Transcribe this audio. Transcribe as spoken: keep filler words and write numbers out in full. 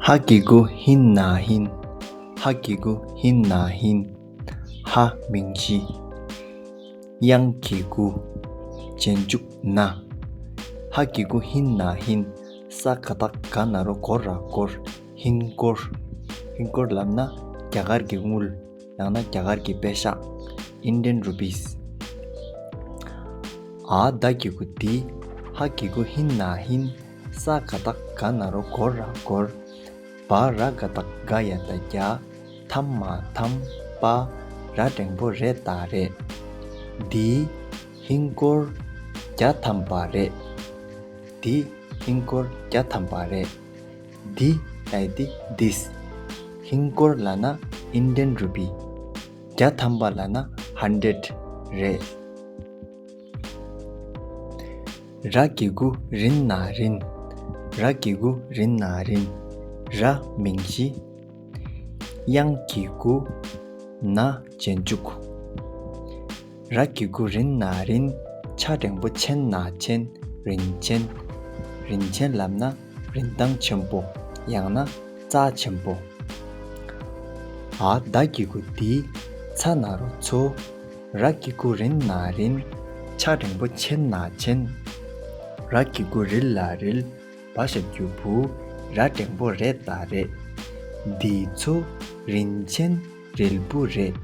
ཧ་གི་གུ་ཧིན་ན་ཧིན། ཧ་གི་གུ་ཧིན་ན་ཧིན། ཧ་མིང་གཞི། ཡང་གི་གུ་རྗེས་འཇུག་ན། ཧ་གི་གུ་ཧིན་ན་ཧིན། ས་ག་བཏགས་སྒ་ན་རོ་སྒོ་ར་སྒོར། ཧིན་སྒོར། ཧིན་སྒོར་ལབ་ན་རྒྱ་གར་གྱི་དངུལ། ཡང་ན་རྒྱ་གར་གྱི་པེ་ཤག Indian rupees། འ་ད་གི་གུ་འདི། ཧ་གི་གུ་ཧིན་ན་ཧིན། ས་ག་བཏགས་སྒ་ན་རོ་སྒོ་ར་སྒོར། བ་ར་ག་བཏགས་བྷ་ཡ་བཏགས་བྷྱ། ཐ་མ་ཐམ། པ། ར་འགྲེང་བུ་རེ་བཏགས་རེད། འདི་ཧིན་སྒོར་བརྒྱ་ཐམ་པ་རེད། འདི་ཧིན་སྒོར་བརྒྱ་ཐམ་པ་རེད། འདི་ལབ་ཡས་འདི་this། ཧིན་སྒོར་ལབ་ན་Indian rupee། བརྒྱ་ཐམ་པ་ལབ་ན་hundred རེད། ར་གི་གུ་རིན་ན་རིན། ར་གི་གུ་རིན་ན་རིན། ར་མིང་གཞི། ཡང་གི་གུ་ན་རྗེས་འཇུག་ར་གི་གུ་རིན་ན་རིན། ཆ་འགྲེང་བུ་ཆེན་ན་ཆེན། རིན་ཆེན། རིན་ཆེན་ལབ་ན་རིན་ཐང་ཆེན་པོ། ཡང་ན་རྩ་ཆེན་པོ། འ་ད་གི་གུ་འདི། ཚ་ན་རོ་ཚོ། ར་གི་གུ་རིན་ན་རིན། ཆ་འགྲེང་བུ་ཆེན་ན་ཆེན། ར་གི་གུ་རི་ལ་རིལ། བ་ཞབས་ཀྱུ་བུ། ར་འགྲེང་བུ་རེ་བཏགས་རེད། འདི་ཚོ་རིན་ཆེན་རིལ་བུ་རེད།